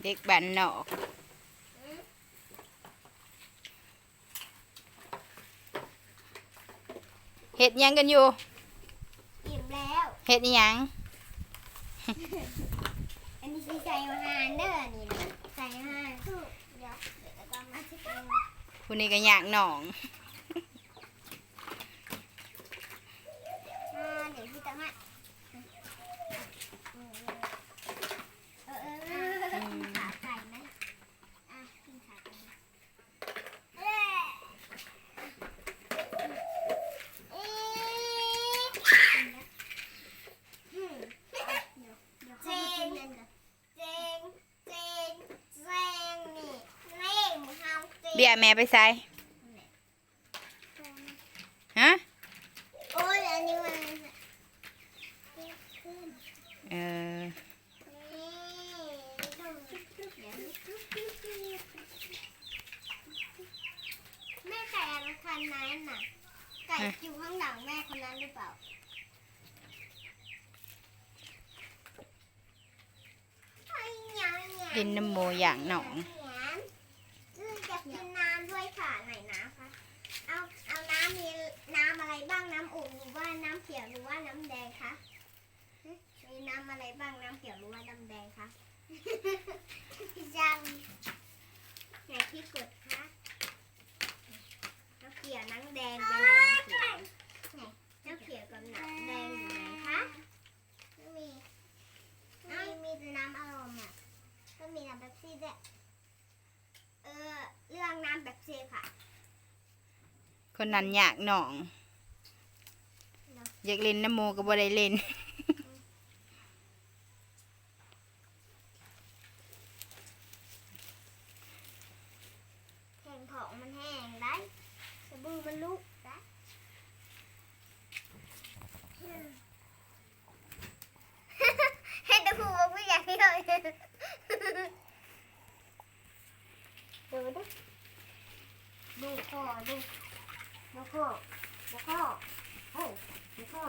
ເດັກບ້ານນອກ ເຮັດຫຍັງກັນຢູ່? ອີ່ມແລ້ວ. ເຮັດອີ່ຫຍັງ? ອັນນີ້ຊິໃສ່ອາຫານເດີ ອັນນີ້ນະ ໃສ່ອາຫານ. ຜູ້ນີ້ກໍຍາກໜອງ. ອ່າ ດຽວຊິຕັກໃຫ້. ເອີ ເອີ ເອີ ກິນຂາໄກ່ໄໝ? ອ່ະ ກິນຂາໄກ່. ເຈງ ເຈງ ເຈງ ເຈງ ນີ້ ເລງເຮົາເຈງ. ເບຍແມ່ໄປໃສ? ຮະ? ໂອ້ຍ ອັນນີ້ມັນ ເອີ ແມ່ໄກ່ອັນຄັນນັ້ນນະ ໄກ່ຢູ່ຂ້າງຫຼັງແມ່ຄົນນັ້ນຫຼືເປົ່າ? ຫຼິ້ນນຳໝູຢ່າງໜອງ. ຢາກກິນນ້ຳດ້ວຍຄ່ະ ໄຫນນ້ຳຄະ? ເອົາ ເອົານ້ຳ ມີນ້ຳອະໄລບ້າງ? ນ້ຳອຸ່ນ ຫຼືວ່ານ້ຳຂຽວ ຫຼືວ່ານ້ຳແດງຄະ? ມີນ້ຳອະໄລບ້າງ? ນ້ຳຂຽວ ຫຼືວ່ານ້ຳແດງຄະ? ຈັ່ງ ໃຫຍ່ທີ່ສຸດຄະ? ນ້ຳຂຽວ ນ້ຳແດງໄປໄຫນ? ນ້ຳຂຽວ ນ້ຳຂຽວກັບນ້ຳແດງຢູ່ໃນຄະ? ມີ ມີ ມີແຕ່ນ້ຳອາລົມອະ ກໍມີນ້ຳເປັບຊີດ້ວຍ. ເອີ ເລື່ອງນ້ຳເປັບຊີຄະ. ຄົນນັ້ນຍາກໜອງ ຢາກຫຼິ້ນນຳໝູກໍບໍ່ໄດ້ຫຼິ້ນ. ແຂງຂອງມັນແຫ້ງໄດ໋ ສະບູ່ມັນລຸກໄດ໋. ເຮັດແຕ່ຜູ້ບໍ່ຜູ້ໃຫຍ່ເລີຍ. ເບິ່ງເດີ ດູຄໍດູ ດູຄໍ ດູຄໍ ເຮີ້ຍ ດູຄໍ.